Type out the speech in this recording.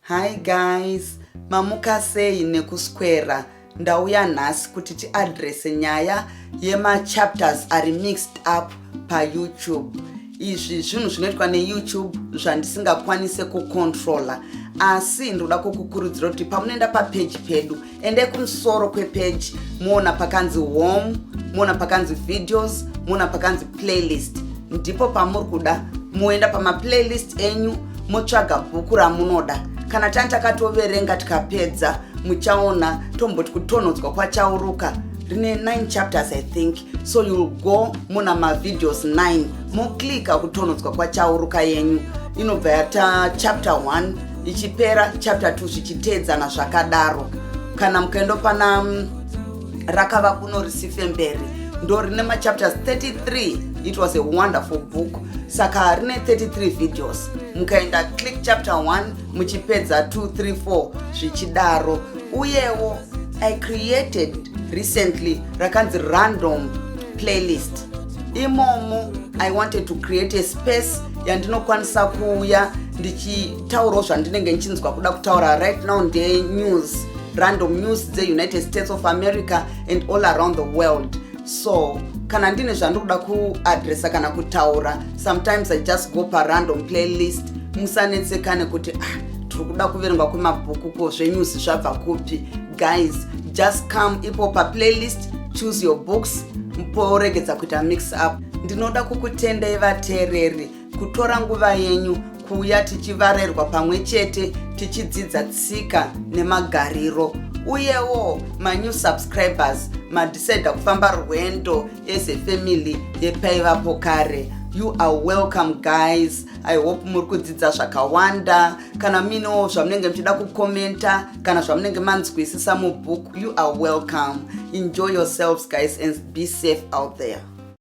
Hi guys, mamuka sei nekuswera? Ndauya nhasi kuti tiadrese nyaya yemachapters ari mixed up paYouTube. Izvi zvinhu zvinoitwa neYouTube zvandisingakwanise kucontrola, asi ndoda kukukurudzira kuti pamunoenda papeji pedu, endai kumusoro kwepeji, muona pakanzi home, muona pakanzi videos, muona pakanzi playlist. Ndipo pamuri kuda muenda pamaplaylist enyu, motsvaga bhuku ramunoda. Kana tani takatoverenga tikapedza, muchaona tomboti Kutonhodzwa kwaChauruka rine 9 chapters, I think. So you'll go muna mavideos 9, moklika Kutonhodzwa kwaChauruka yenyu, inobva yata chapter 1 ichipera chapter 2, zvichiteedzana zvakadaro. Kana mukaendo pana Rakava Kuno Risifemberi, ndo rine machapters 33. It was a wonderful book. Saka rine 33 videos. Mukaenda, click chapter 1, muchipedza 2, 3, 4, zvichidaro. Uyewo I created recently rakanzi random playlist. Imomo I wanted to create a space yandinokwanisa kuuya ndichitaurawo zvandinenge ndichinzwa kuda kutaura. Right now ndenews, random news dzeUnited States of America and all around the world. So kana ndine zvandiri kuda kuadresa kana kutaura, sometimes I just go parandom playlist. Musanetsekane kuti, ah, tiri kuda kuverengwa kwemabhuku, ko zvenews zvabva kupi? Guys, just come ipo paplaylist, choose your books, poregedza kuita mix up. Ndinoda kukutendai, vateereri, kutora nguva yenyu kuuya tichivarerwa pamwe chete, tichidzidza tsika nemagariro. Uyewo manew subscribers madecida kufamba rwendo as a family yepaivapo kare, you are welcome, guys. I hope muri kudzidza zvakawanda. Kana muinewo zvamunenge muchida kukomenta kana zvamunenge manzwisisa mubhuku, you are welcome. Enjoy yourselves, guys, and be safe out there.